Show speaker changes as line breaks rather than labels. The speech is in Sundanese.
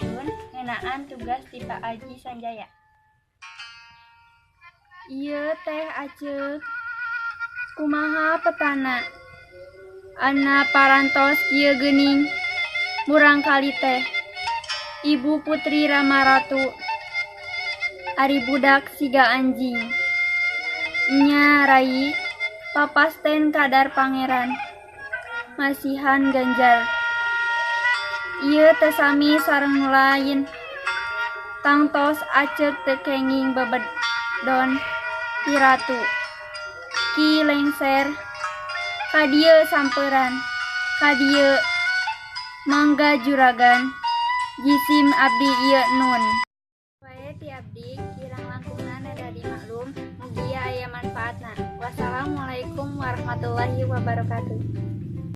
payun ngeunaan tugas ti Pak Aji Sanjaya. Ieu teh Aceuk. Kumaha petana? Ana parantos kieu geuning murangkali teh. Ibu Putri Ramaratu. Ari budak siga anjing. Nya Rai, papasten kadar pangeran. Masihan Ganjar. Ieu teu sami sareng nu lain. Tangtos Aceuk teu kenging bebedon ti ratu. Ki Lengser, ka dieu samperan, ka dieu. Mangga juragan, jisim abdi ieu nun. Wae ti abdi kirang langkungna rada dimaklum, mugia aya manfaatna. Wassalamualaikum warahmatullahi wabarakatuh.